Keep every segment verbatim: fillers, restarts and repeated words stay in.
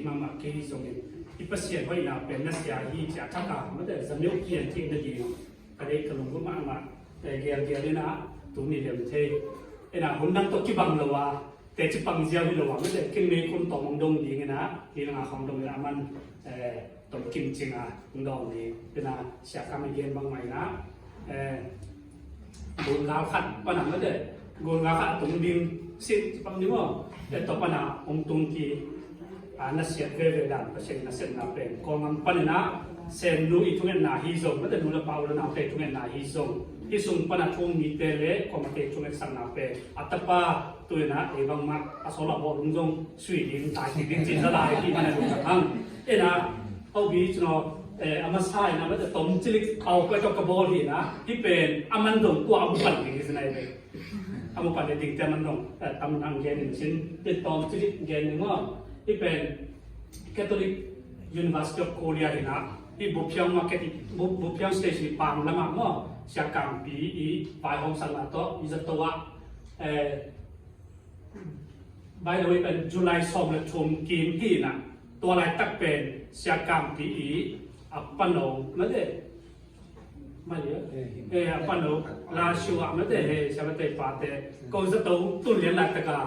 Mahmah kei hi zongin i Pasian hoihna pen na sia hi ci a thak a mate zameuh pian theih nading ka deih ka lungdam mahmah. Gelgel in a tuni lem thei in a hun dang tawh kibang lo a teci pang ziau hi lo a mate kin mei kun tawm hong dong ding in a hi langa hong dong in a man tawm kin cing a hong dong ding in a siakam i gen bang mai in a Gun gal khat pana mate gun gal khat a tung ding sin ci pang ding aw. Te tawh pana hong tung ki a nasiat veve dan Pasian nasiatna pen kawngam panin a Sennu i thungetna hi zong mate nu le pa u le naute i thungetna hi zong hi sung pana thu mite le kawmate i thungetsakna pen a tapa tu in a ei bangmah a sawl a bawl hong zong sui ding tai kik ding cin za lai hi mana dong hang. Ena Hobi cino a masa ina mate tom cilik au pai tawh ka bawl hi na hi pen a man dong kua a mu pan ding hi sinai ve. A mu pan ding te a man dong tam nang gen in sin te tom cilik gen ding maw. Hi pen Catholic University of Korea hi na hi Buphiang market Buphiang station pang lama maw Sia Kangpi i vai hong sang na to i za to a By the way pen July sawm le thum kim hi na tua laitak pen Sia Kangpi i a pano mate mate a pano la shu a mate he Sia mate pate ko zato tun lian laitak a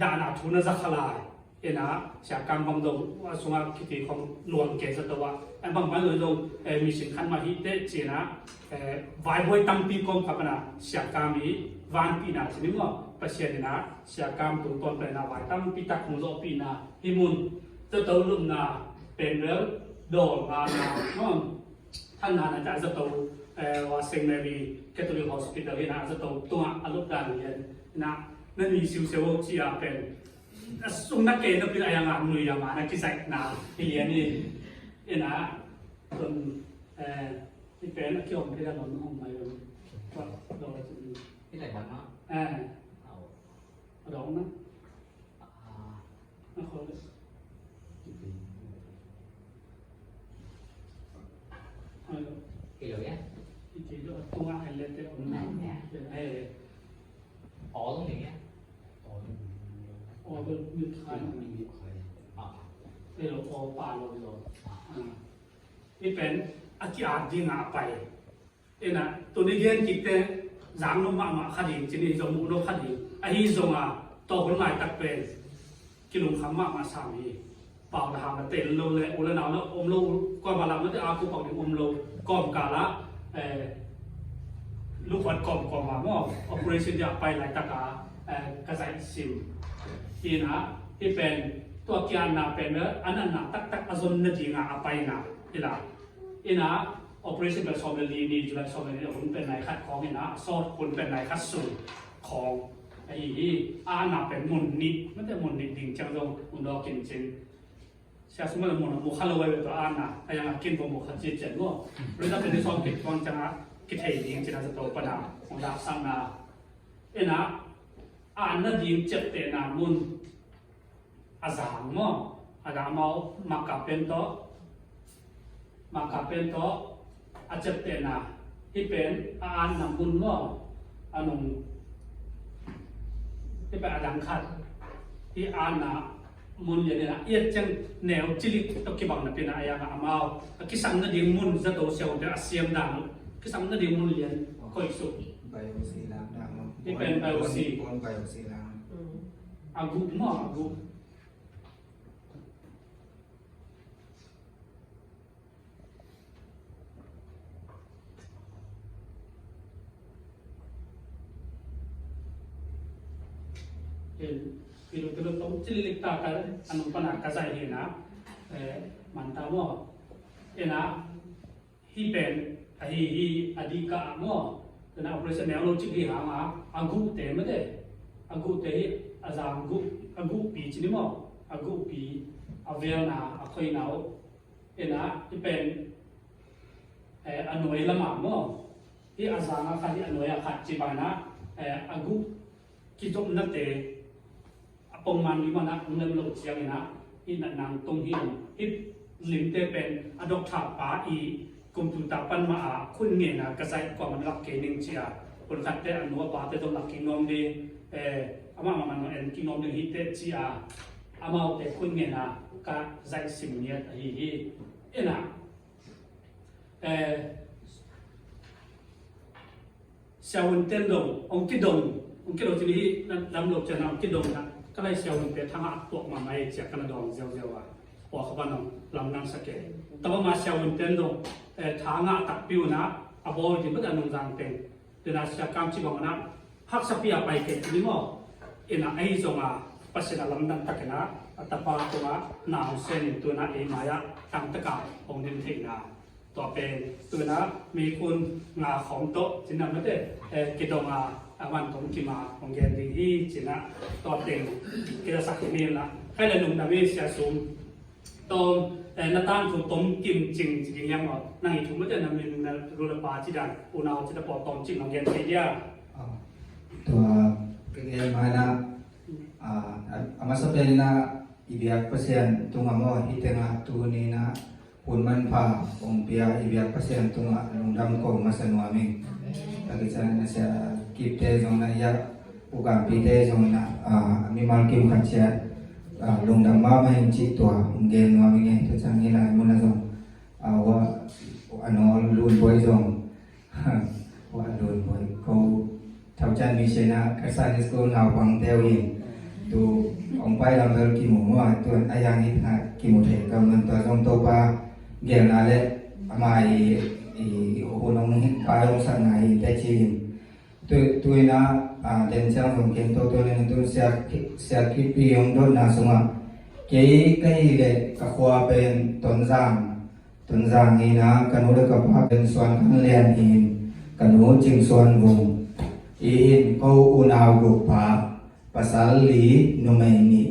dahna thu na za khalai ina Sia Kang bang dong a sunga kiti khong luang ke zato a bang bang dong mi sin khan ma hi te cina Vaibuai tampi kawm kha pana Sia Kang i vanpihna cini maw Pasian ina Sia Kang tungtawn pana vai tampi tak hong zawhpihna hi mun zato lupna pen bel dawl ngana maw thanna na ta zato wa Saint Mary Catholic Hospital ina zato tunga a lupdan lian na na ni siu siu ci a pen a sung na ke na pil a yang a nui yang a na kisai na hi lian ni ina tun Hi pen a kiom phei a lom hong mai lo. Tua lo la cin. Hi lai bang a. Eh. Au. A dong na. Ah. Na khol le. Hello. Hello ya. Hi kei lo a tunga a le te om na. Ai ya. Eh. All ni ya. All ni khai. All ni khai. Ah. Hello all pa lo lo. Ah. Hi pen a ki-at ding a pai. Ina tuni gen kikte zang lo mahmah kha ding cini zong muh lo kha ding ahi zonga tawh hun laitak pen kilungkham mahmah sam hi. Pau na hang na tel lo le u le nau na om lo kua ma lam na te a ku pau ding om lo kawm kala lukhuat kawm kawm a maw operation dia pai laitak a ka zaih sim. Ina hi pen tua kianna pen a natna taktak a zon nadinga a paina hi la. Ina operation pen sawm le li ni July sawm le li a hun pen nai khat khawng ina a sawt hun pen nai khat sung khawng ahi hi. A na pen mun nih mate mun nih ding ciang zong mun dawk in cin. Sia sung mate mun a mu kha lo ai ve tua a na a yang a kin vo mu kha ci cian maw. Rita pen ni sawm kik tuang ciang a kithei ding cin a zato pana mun dak sang na. Ina a na ding ciaptehna mun a zang maw a dang maw maka pen tawh maka pen tawh a ciaptehna hi pen a anna mun maw a nung hi pen a dang khat hi anna mun lian ina iat ciang neu cilik tawh kibang na pina a yang a amau a kisang nading mun zato siau te a siam dan kisang nading mun lian koih suk. Biopsy lam dah maw. Hi pen biopsy. Bone biopsy lam. A guh maw a guh. Ken kilu kilu tong cililik ta ka anung pana ka zai hi na. Manta maw. Ena hi pen ahi hi a dika ah maw. Tena operation neu lo cik hi hanga a guhte mate a guhte hi a zang guh a guhpi cini maw a guhpi a velna a khoina uh. Ena hi pen a nuai lama maw hi a zanga khat hi a nuai a khat ci bana a guh kizopnate a pongman limana hong lem lo ciangina i natnang tung hi. Hi limte pen a doctor pa i kumtuta pan ma a khun ngena ka zai kuaman lak kei ning cia. Kun khatte a nu a pate zong lak king nuam ding amah mamah nong en king nuam ding hite cia. Amaute khut ngen a ka zaihsim ngiat ahi hi. Ina, eh, Sia Hun Ten dong, hong kidong, hong kidong cin hi, na lam lo cian hong kidong na, ka lai Sia Hun Pe thangah tuak mahmah ei cia ka na dawng ziauziau a. Pua kha ban hong lamdang sa kei. Tua bang ma Sia Hun Ten dong, eh, thangah takpi una, a bawl di bada nung zang teng. Tuna Sia Kam Ci bang una, haksa pi a pai kei ni maw. Ina ei zong a, Pasian a lamdang takin a, a tapa tunga, na hong sen in tuna ei mai a, tangtaka, hong din theihna. Tua pen, tuna, mi kun nga khawm tawh, cina mate, eh, kidong a, a man tom kim a, hong gen ding hi, cina, tua pen, kida sak hi ni na, kai le lungdam hi Sia Sum, tom, eh, na tangthu tom kim cing, ci ding hiam maw, nang i thu mate, na min na ru na pa ci dan, unau ci na pawl tom cing, hong gen thei dia. Ah, tua, ka gen mai na, ah, a, a masa pen na, i biak Pasian tunga maw, hi tenga tu ni na, hun manpha hong pia i biak Pasian tungah lungdam ko masa nuam ing. Taki ciang na Sia Kipte zong na ia, U Kampite zong na, ah, mimal kim khat ciat, ah, lungdam mahmah ing cih tua hong gen nuam ing e. Tua ciang hi lai mun a zong, ah, Ua, a nawl Lun Buai zong, Ua Lun Buai, ko Thau Can Mission ah ka Sunday school naupangte uh hi. Tu hong pai lam bel kimu maw, tu a yang hi na kimu thei kam nan tua zong Topa gelna le ama i, i, i hun hong pai hong sakna hi te ci hi. Tu, tu ina, ah, den ciang zong ken to tu ina tu Sia, Sia Kipi hong dotna sungah kei ka hi le ka khua pen Tonzang Tonzang hi na, ka nu le ka pa pen Suan Khan Lian hi in, ka nu Cing Suan Vung hi in, ko unau guk pa, pasal li, numei nih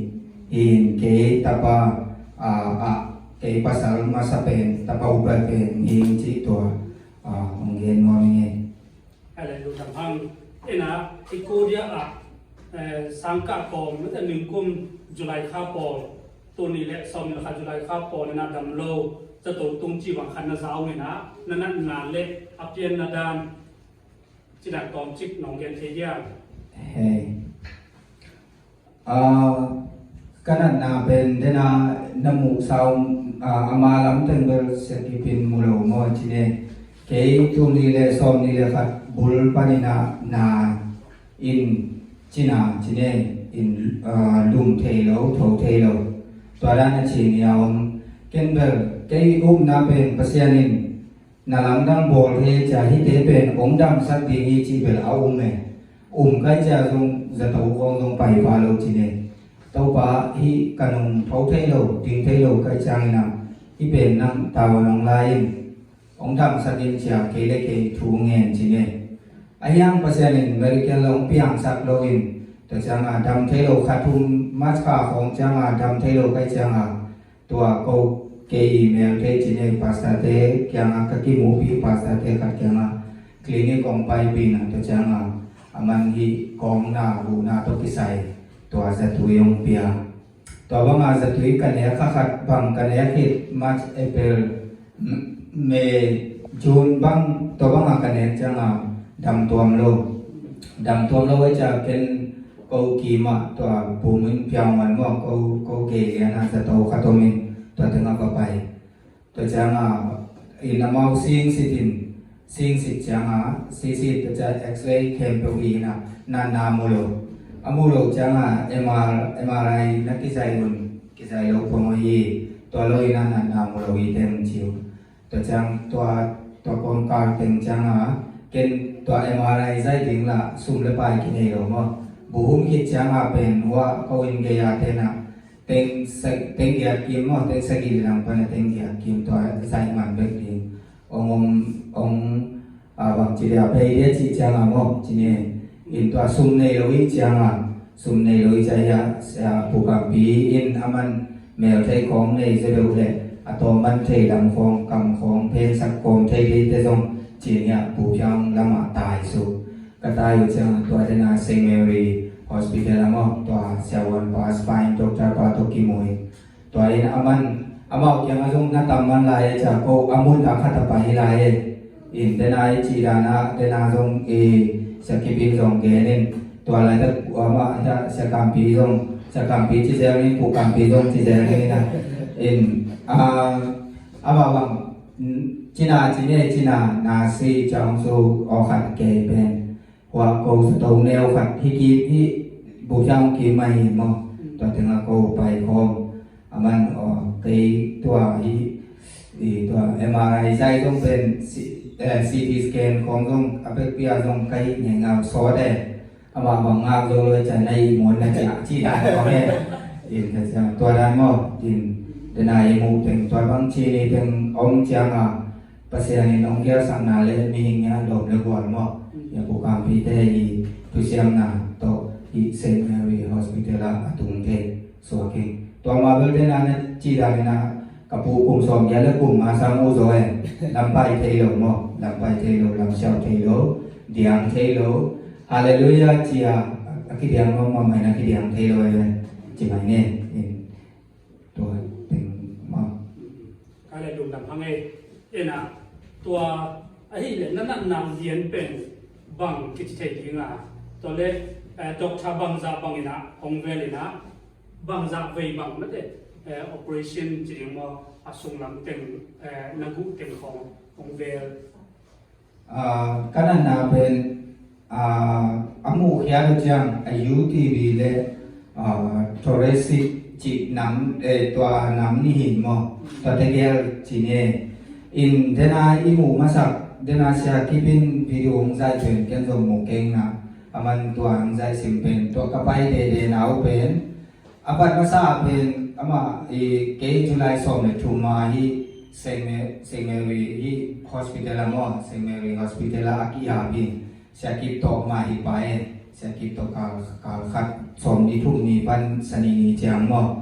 hi in, kei tapa, ah, ah, kei pasal masa pen, tapa upa pen hi in cih tua, ah, hong gen nuam ing e. Hallelujah. Hang ina i Korea ah, eh, sangkah kawm, mate ningkum July kha pawl, tuni le sawm le kha July kha pawl ina dam lo, zato tung ci bang khan na zau ina, na natna le a pianna dan, ci dan tawm cik nong gen thei dia. Hei. Ah, ka natna pen dena na muh sau, ah, ama lam teng bel Sia Kipin mu lo maw ci ne. Kei tul nih le sawm nih le khat bul panin ah na in cina ci ne in, ah, lum thei lo, tho thei lo. Tua dan a ci ni a om. Ken bel kei upna pen Pasian in na lamdang bawl thei cia hihte pen hong damsak ding hi cih bel a um e. Um kai cia zong zato khawng zong pai va lo ci ne. Topa hih ka nung tho thei lo, ding thei lo kai ciangin ah hih pen nang tavuan hong la in, hong damsak in cia kei le kei thu ngen ci ne. A hiang Pasian in miracle lo hong piangsak lo in, tua cianga dam thei lo kha thum March kha khawng cianga dam thei lo kai cianga, tua ko kei i mel thei ci ne, pastor te kianga ka kimupi, pastor te khat kianga clinic hong paipina, tua cianga a man hi kawngna huhna tawh kisai tua zatui hong pia. Tua banga zatui ka nek kha khat bang ka nek hi, March, April, M-, May, June bang tua banga ka nek cianga dam tuam lo. Dam tuam lo e cia ken ko kima tua bumin piang man maw, ko, ko kei liana zato khat omin tua tenga va pai. Tua cianga in amau singsit in, singsit cianga, singsit tua cia X-ray khempeuh hi ina, na, na mu lo. A mu lo cianga M R, M R I na kizai un, kizai lo pong hi, tua lo ina na, na mu lo hi teng ciu. Tua ciang tua, tua kawmkal teng cianga, ken tua M R I zai ding la sum le pai kinei lo maw. Buhum khit cianga pen hua ko in gei a tena, teng sa-, teng giat kim maw, teng sagih le lang pana teng giat kim tua zai man bek ding. Ong, ong, ong, a, bang ci dia pei dia ci cianga maw, ci ne. In tua sum nei lo i cianga, sum nei lo i cia, a, Pu Kampi in a man mel thei khawng nei ze deuh le, a tawm man thei lam khawng, kam khawng, phensak khawng thei thei te zong ci nia, Pu Piang lama tai su. Ka tai uh ciang tua dena Saint Mary Hospital a maw, tua siavuan pa spine doctor pa tawh kimu in. Tua in a man, amau kianga zong na tam man lai a cia ko, a mun ta khat a pai lai e. In dena i ci dana, dena zong i Sia Kipin zong gen in. Tua lai ta, amah, Sia Kampi zong Sia Kampi ci zel ning, Pu Kampi zong ci zel ning ina. In, ah, amah bang, mm, cina ci ne, cina na si ciang su aw khat kei pen. Hua ko sa to neu khat hi kip hi, bu ciang kip mai hi maw. Tua teng a ko pai khawm. A man aw kei tua hi, i tua M R I zai zong pen C-, eh, C T scan khawng zong a pekpi a zong ka hi ngei ngau sawt e. Amah bang ngak zo lo i ciang na i muan na ciah ci dan kong e. In ka ciang tua dan maw. In dena i muh teng tua bang ci ni teng om ciang a Pasian in ong gialsakna le mihing a lawm le gual maw. Ia Pu Kampi te i thusiamna tawh i Saint Mary Hospital a a tung thei suak hi. Tua ma bel dena na ci dan in a ka pu kum sawm giat le kum nga sang uh zaw e. Lampai thei lo maw, lampai thei lo, lamsiau thei lo, diang thei lo. Halleluiah cia a kidiang maw, mamai na kidiang thei lo e. Ci mai ne. Tua teng maw. Ka le lungdam hang e. Ena tua ahih le na natna lian pen bang kici thei ding a. Tua le, eh, doctor bangzah bang ina hong vel ina bangzah vei bang mate, eh, operation ci ding maw, a sunglam teng, eh, na guh teng khawng hong vel. Ah, ka natna pen, ah, a muhkhiat uh ciang a U T B le, ah, thoracic cih nam, eh, tua nam nih hi maw, tua tegel ci ne. In dena i muh masak, dena Sia Kip in video hong zaih pen ken zong muh keng na, a man tua hong zaih sim pen, tua ka pai dede na uh pen, a pat masa pen amah i kei July sawm le thum a hi Saint Ma-, Saint Mary hi hospital a maw, Saint Mary Hospital a a ki-ap hi. Sia Kip tawh mah hi pa e, Sia Kip tawh kal, kal khat sawm ni thum ni pan sani ni ciang maw.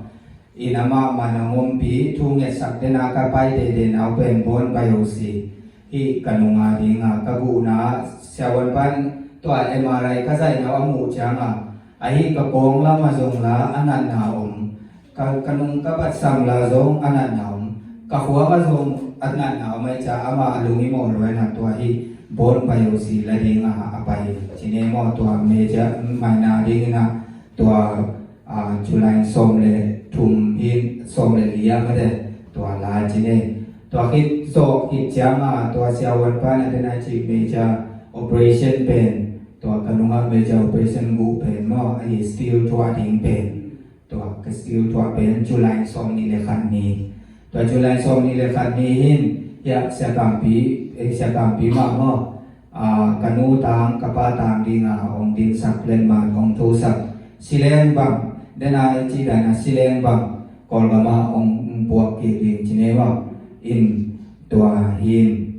In amah man a ngompi thu ngetsak dena ka pai dede na uh pen bone biopsy hi ka nunga dinga ka guhna siavuan pan tua M R I ka zaihna uh a muh cianga ahi ka kawng lama zong la a natna om, ka, ka nung ka patsam la zong a natna om, ka khuaka zong a natna om ahi ca ama a lung i mawh luaina tua hi bone biopsy la dinga a pai hi. Cine maw tua major maina dingina tua, a, July sawm le thum hi sawm le li a mate tua la cine. Tua khit zawh khit cianga tua siavuan pana dena ci major operation pen tua ka nunga major operation guh pen maw ahi steel thuah ding pen. Tua ka steel thuah pen July sawm nih le khat ni. Tua July sawm nih le khat ni hin hiah Sia Kampi, eh, Sia Kampi mah maw. Ah, ka nu tang, ka pa tang dinga hong dinsak letmat hong thusak. Sileng bang, dena i ci dana sileng bang Kawlgama hong buak kik ding cine maw. In tua hin.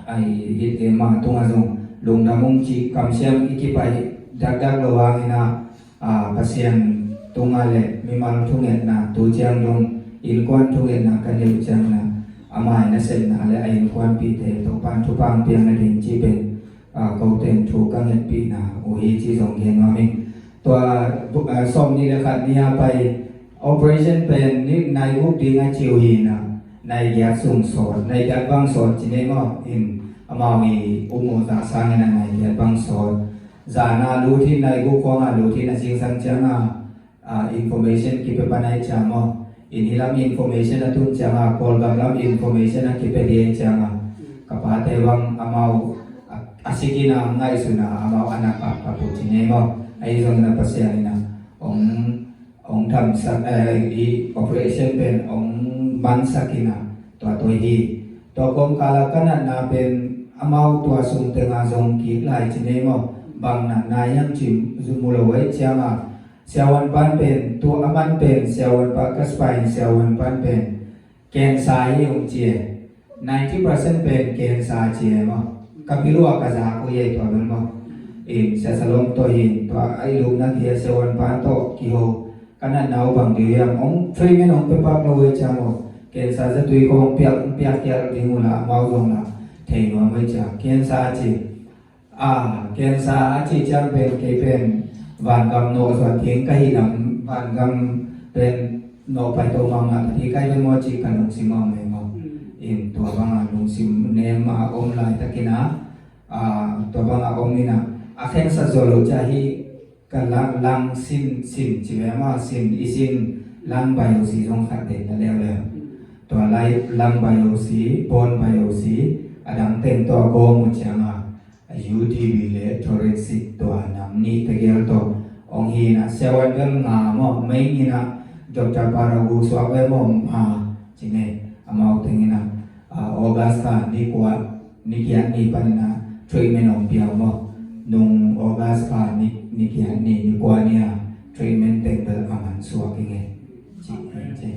Ai, hih, eh, mah tungah zong lungdam ung cih kamsiam i kipai dakdak lo hangin ah, ah, Pasian tungah le mimal thungetna tu ciang dong innkuan thungetna ka neih uh ciangin ah amah i nasepna le a innkuanpihte Topa'n thupha piak nading cih pen, ah, kote in thu ka ngetpihna uh hi cih zong gen nuam ing. Tua, bu-, ah, sawm nih le khat ni a pai operation pen ni nai guk ding a ci uh hi na, nai giat sung sawt, nai giat bang sawt ci nei maw, in amau i um uh zah sangin a nai giat bang sawt. Zana lut hi nai guk kawng a lut hi na zingsang cianga, ah, information kipia pan ai cia maw. In hi lam information a tun cianga, Kawlgam lam information a kipia ding cianga. Ka pate bang amau a, a sikina ngaihsuna amau a nak a, a pu ci nei maw. Ahi zongin a Pasian ina ong, ong thamsak, eh, i operation pen ong mansak ina tua tua hi. Tua kawmkala ka natna pen amau tua sung tenga zong kik lai ci nei maw. Bang natna hiam ci zu mu lo ai cianga. Siavuan pan pen, tu a man pen, siavuan pan ka spine, siavuan pan pen. Cancer hi ung ci e. Ninety percent pen cancer ci e maw. Ka pi lua ka za ku ye tua bel maw. In sia salom to hin, tua ai luk na ki e siavuan pan to ki ho. Ka natna uh bang di hiam, ong treatment ong pe pak lo e cia maw. Cancer za tui ko ong piak, ong piak kial ding uh la, mau zong la. Thei nuam e cia. Cancer ci. A, cancer a cih ciang pen kei pen vangam nawh zuan ding ka hih lam, vangam pen nawh pai to mahmah ta ding ka hih lam maw cih ka lungsim a om e maw. In tua banga lungsim nem a om laitakin a, a, tua banga om in a, a khensat zo lo ciah hih Lang, lang sin, sin ci ve maw, sin, i sin lang biopsy zong khat den na leuleu. Tua lai lang biopsy, bone biopsy, a dang teng tawh a gawm uh ciangin a U T B le thoracic tua nam nih tegel tawh hong hi in a, siavuan bel nga maw, mei in a, Doctor Paragu suak ve maw, ma ci ne, amau teng in a, a, August kha ni kua, ni kiat ni panin a treatment hong pia maw. Nung August kha ni, ni kiat ni, ni kua ni a treatment teng bel a man suak i nge. Ci, ci.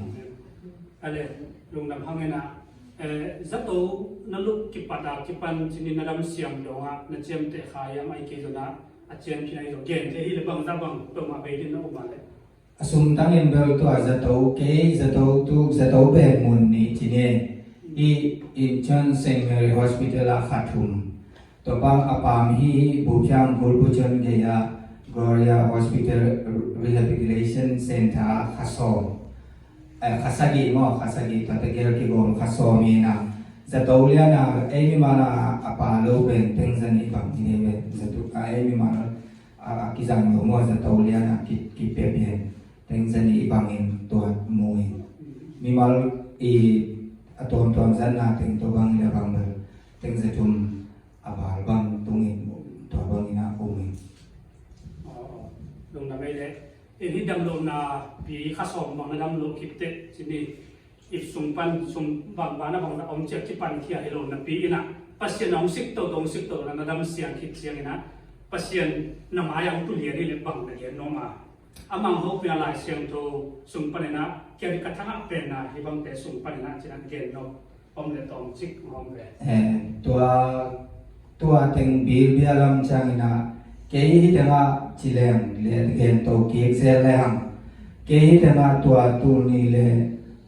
Ale, lungdam hang in a, eh, zato na luk kipat a kipan cinin na dam siam dong a, na ciamteh kha hiam, ahih kei zong a, a ciam khin ahi zong gen thei hi le bangzah bang peuhmah bei din na um a le. A sum tangin bel tua zato kei, zato tuk, zato pek mun nih ci ne. I Incheon Saint Mary Hospital a kha thum. Tua bang a pam hi Buphiang Gulpuchon gei a Gloria Hospital Rehabilitation Center a kha sawm. Eh, kha sagih maw, kha sagih tua tegel kigawm kha sawm hi in a. Zato lian a, ei mimal a, a pa lo pen teng za nih bang hi ne ve, zato a ei mimal a, a kizang lo maw, zato lian a ki, kipia pen teng za nih bangin tua mu hi. Mimal i a tuamtuam zatna teng tua bangin a bang bel teng za thum a val bang tungin tua bangin a um hi. Aw, aw. Lungdam ei le. Ei hi dam lohna pi kha sawm bang na dam loh kip teh ci ni. I sung pan, sung bang bang na bang na om ciat kipan khia hi lo napi in a, Pasian a hong sik toto, hong sik toto na na dam siang khit ciangin a, Pasian na mai a hong tu lian hi le bang na lian nuam a. A mang hopih a Lai Siangtho sung panin a, kia ding ka thangah pen a, hih bangte sung panin a cih na gen nuam om le tawm cik hong om ve. Eh, tua, tua teng bilbia lam ciangin a, kei hi teng a ci leng le gen to kik zel le hang. Kei hi teng a tua tul nih le,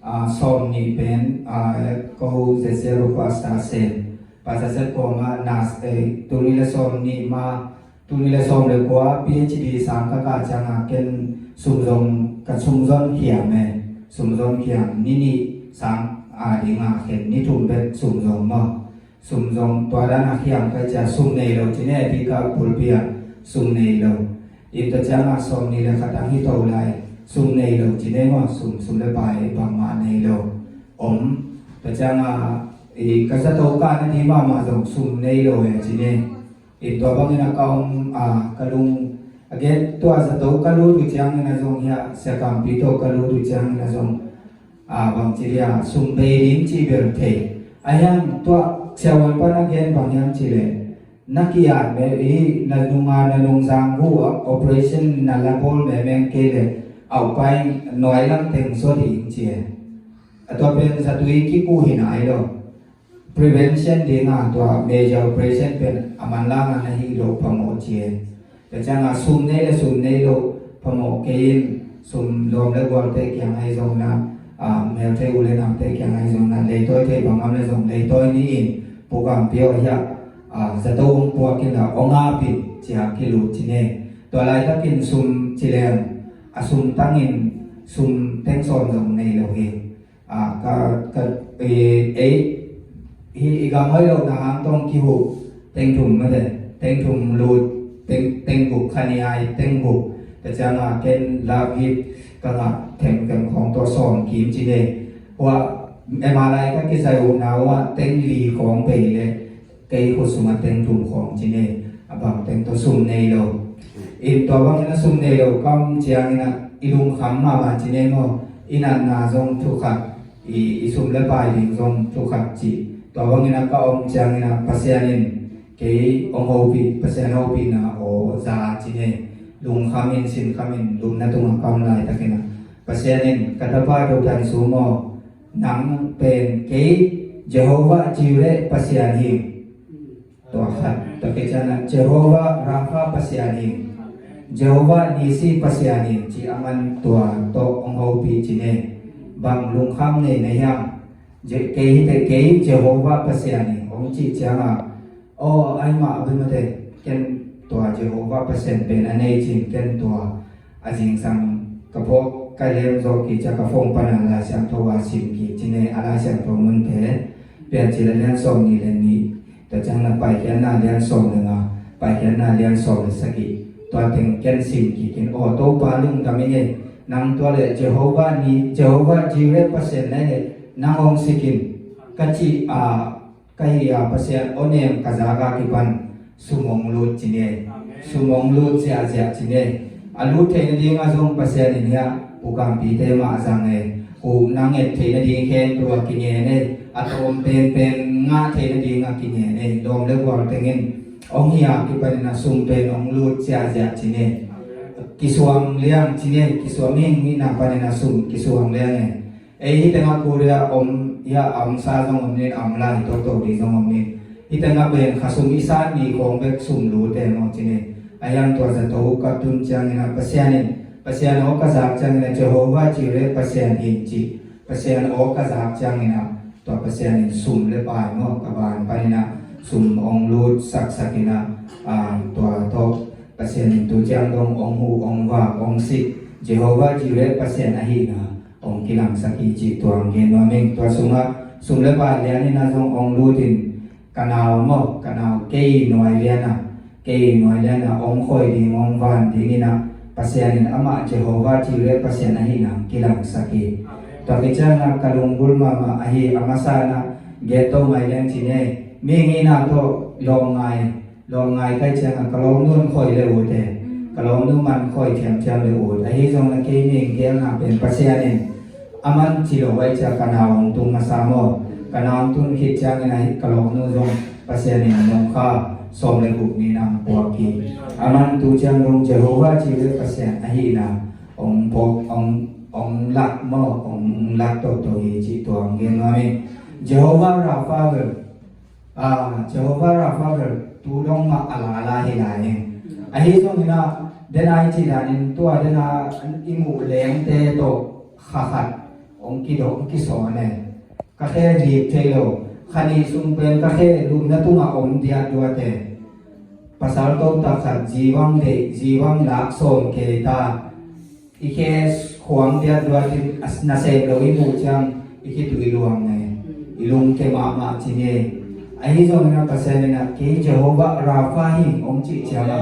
ah, sawm nih pen, ah, ko Zezero Pastor Sen. Pastor Sen kawng a nas, eh, tul nih le sawm nih ma, tul nih le sawm le kua PhD sang ka kah ciangin ken sum zong ka sum zon khiam e. Sum zon khiam ni nih sang a ding a khen ni thum bek sum zong maw. Sum zong tua dan a khiam ka cia sum nei lo ci ne, pi ka pulpi a sum nei lo. In tua ciangin sawm nih le khat a hi to lai sum nei lo ci ne maw, sum, sum le pai bangmah nei lo. Om, tua ciangin i ka zato ka na di mahmah zong sum nei lo e ci ne. I tua bangin a ka om, a, ka lung, a gen tua zato ka lut uh ciangin a zong hi a, Sia Kampi tawh ka lut uh ciangin a zong, a, bang ci dia, sum bei ding ci bel thei. A hiang tua siavuan pan a gen bang hiam ci le, na ki-at me i, na nung a, na nung zang gu a, operation na la bawl me meng kei le, au pai nuai lam teng so ding ci e. A tua pen zatui kiku hi nai lo. Prevention ding a tua major operation pen a manlang a na hi lo phamawh ci e. Tua ciangin sum nei le sum nei lo phamawh kei in, sum lawm le gualte kiang ahi zong na, a, melthei u le naute kiang ahi zong na, leitawi thei bang om le zong leitawi ni in, Pu Kampi aw hi a, a, zato hong puak in la hong ap in ci a kilut ci ne. Tua laitakin sum ci leng, a sum tangin sum teng sawm zong nei lo hi. A, ka, ka, e, ei, hi, i gam hoih lohna hang tawh kihuh, teng thum mate, teng thum lut, teng, teng guk, kha ni ai, teng guk. Tua ciangin ken love gift ka ngah themkem khawng tua sawm kim ci ne. Hua, M R I ka kizai uhna hua, teng li khawng bei le, kei khut sungah teng thum khawng ci ne, a bang teng tawh sum nei lo. In tua bangin a sum nei lo ka om ciangin a i lungkham mahmah ci ne maw, i natna zong thukhat, i, i sum le pai ding zong thukhat ci. Tua bangin a ka om ciangin a Pasian in kei hong hopih, Pasian hopihna aw za ci ne, lungkham in, sinkham in, lumna tungah ka om laitakin a Pasian in ka tapa Dr. Than Sum aw, nang pen kei Jehovah Jireh Pasian hi. Tua khat, tua kei ciangin a Jehovah Rapha Pasian hi. Jehovah Nissi Pasian hi, ci a man tua tawh hong hopih ci ne. Bang lungkham nei na hiam? Je-, kei hi te kei Jehovah Pasian hi, hong cih ciangin a, aw, ai mah a bemate, ken tua Jehovah Pasian pen a nei cin ken tua a zingsang ka phawk ka lem zawh kik ciang ka phone pan a Lai Siangtho a sim kik ci ne, a Lai Siangtho mun pen Piancil a lian sawm nih le nih, tua ciang na Paikhiatna lian sawm le nga, Paikhiatna lian sawm le sagih, Tua teng ken sin kikin, aw Topa lungdam ing e, nang tua le Jehovah ni, Jehovah Jireh Pasian na hi le nang hong sik in ka cih a ka hi a, Pasian aw nem ka zak a kipan sum hong lut ci ni e. Sum hong lut ziahziah ci ni e. A lut theih nading a zong Pasian in hiah pu Gam Pi te mah zang e. Hu nang et theih nading khempeuh a kingen e. A tawm penpen ngah theih nading a kingen e. Lawm le gual teng in hong hi a kipan in a sum pen hong lut ziahziah ci ni e. Kisuang liang ci ni e. Kisuang, mihing hihna pan in a sum kisuang liang e. Ei hi teng a Korea om, hiah a omsa zong om ni, a om lai toto ding zong om ni. Hi teng a pen kha sum i sat ni khawng bek sum lut e maw ci ni. A hiang tua zato ka tun ciangin a Pasian in, Pasian aw ka zak ciangin a Jehovah Jireh Pasian hi in ci. Pasian aw ka zak ciangin a tua Pasian in sum le pai maw ka ban panin a sum hong lut saksak in a, a, tua tawh Pasian in tu ciang dong hong huh, hong vak, hong sik, Jehovah Jireh Pasian ahihna hong kilangsak hi cih tua hong gen nuam ing. Tua sungah sum le pai lian in a zong hong lut in ka nau maw, ka nau kei nuai lian a, kei nuai lian a hong khoi ding, hong van ding in a Pasian in amah Jehovah Jireh Pasian ahihna hong kilangsak hi. Tua khit ciangin a ka lunggulh mahmah ahi a masa in a gen to ngai liang ci ni e. Mihing hihna tawh lawm ngai, lawm ngai ka hih ciangin a ka lawmnu in khoi le ut e. Ka lawmnu man khoi thiamthiam le ut. Ahi zongin a kei mihing geelna pen Pasian in a man ci lo ahih ciang ka nau hong tung masa maw. Ka nau hong tung khit ciangin a ka lawmnu zong Pasian in nung kha sawm le guk ni in a hong puak hi. A man tu ciang dong Jehovah Jireh Pasian ahihna hong puak, hong, hong lak maw, hong lak toto hi cih tua hong gen nuam ing. Jehovah Rapha bel, a, Jehovah Rapha bel tu dong mah a lala hi lai ing. Ahi zongin a, den a i cih danin tua den a i muh lengte tawh kha khat hong kidawh, hong kisawn e. Ka khe lik thei lo. Kha nih sung pen ka khe lupna tungah om diatduat e. Pasal totak khat zivang deih, zivang lak sawm kei ta. I khe khuang diatduat in a, nasem lo i muh ciang i khitui luang e. I lungke mahmah ci ni e. Ahi zongin a Pasian in a kei Jehovah Rapha hi hong cih ciang a,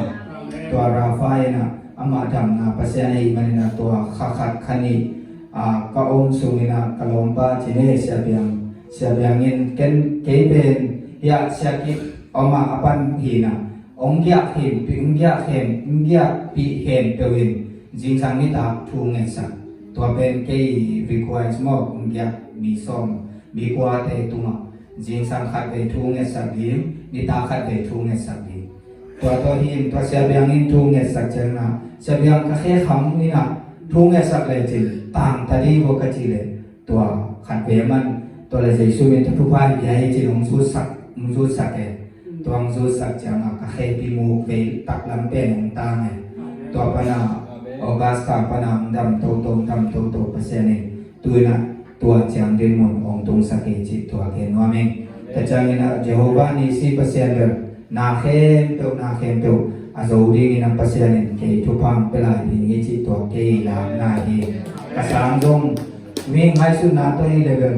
tua Rapha in a amah damna Pasian ahih manin a tua kha khat kha nih, a, ka om sungin a ka lawmpa ci ni e, Sia Biang. Sia Biang in ken, kei pen hiah Sia Kip amah a pan hi in a hong giah khempeuh, hong giah khem, hong giahpih khempeuh in zingsang nitak thu ngetsak. Tua pen kei request maw, hong giah mi sawm, mi kuate tungah zingsang khat vei thu ngetsak ding, nitak khat vei thu ngetsak ding. Tua tawh hi in tua Sia Biang in thu ngetsak ciangin a, Sia Biang ka khe kham in a thu ngetsak lecin tang ta ding vo ka cih leh, tua khat vei a man, tua le Jesu min tawh thupha hi pia hi cin hong zutsak, hong zutsak e. Tua hong zutsak ciang a ka khepi mu vei taklam pen hong tang e. Tua pan a August kha pan a hong dam toto, hong dam toto Pasian in tu in a tua ciang dinmun hong tungsak hi cih tua gen nuam ing. Tua ciangin a Jehovah Nissi Pasian bel na khempeuh, na khempeuh a zo dingin a Pasian in kei thupha hong pia lai ding hi cih tua kei lakna hi. Ka sang zong mi ngaihsutna tawh hi le bel,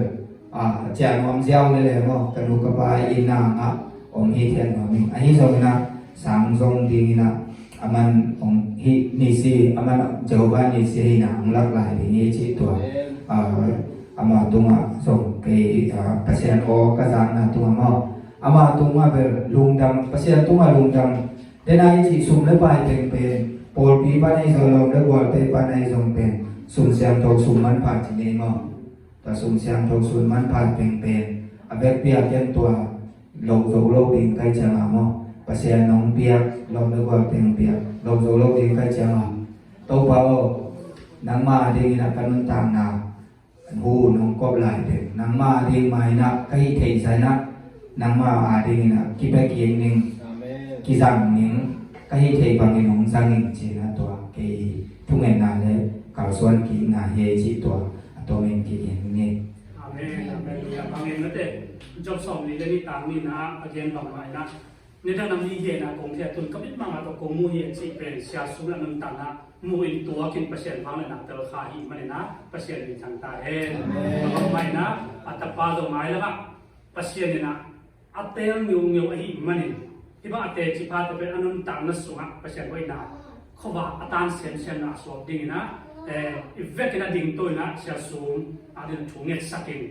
a, ciah nuam ziau le le maw, ka nu ka pa i na ngah om hi thian nuam ing. Ahi zongin a sang zong dingin a a man hong hi Nissi, a man Jehovah Nissi hi in a hong lak lai ding hi cih tua, a, ama tungah zong kei, a, Pasian aw ka zakna tungah maw, ama tungah bel lungdam, Pasian tungah lungdam. Den a i cih sum le pai pengpen, pawlpi pan ahi zong, lawm le gualte pan ahi zong pen sum siangtho, sum manpha ci ni maw. Tua sum siangtho, sum manpha pengpen a vekpi a ken tua loh zo lo ding ka hih ciang a maw, Pasian nong piak, lawm le gualte nong piak, loh zo lo ding ka hih ciang a, Topa aw, nangma a dingin a ka nuntakna hu nong kop lai pen nangma a ding mai in a ka hih theih zah in a, nangma a dingin a kipia kik ning, kizang ning, ka hih theih bangin hong zang ing ci in a tua kei thungetna le kalsuan kikna hi ei cih tua a tuamin kik ing ni. Amen. Amen. Hallelujah. Bang en nate, Job sawmli le nih tang nihna a gen bangmah in a, nidang nam i gen a kong thei a tun ka mitmang a tawh kong mu hi a cih pen Sia Sum in a nuntakna mu in tuak in Pasian vangliatna tel kha hi manin a Pasian min thang ta hen. Amen. Bangmah in a, a tapa zong mailam ah Pasian in a a teel ngeungeu ahih manin, hih bang a teci phate pen a nuntakna sungah Pasian hoihna khuavak a tan semsem na suak dingin ah, eh, i vekin a dingto in ah Sia Sum a dingin thu ngetsak in.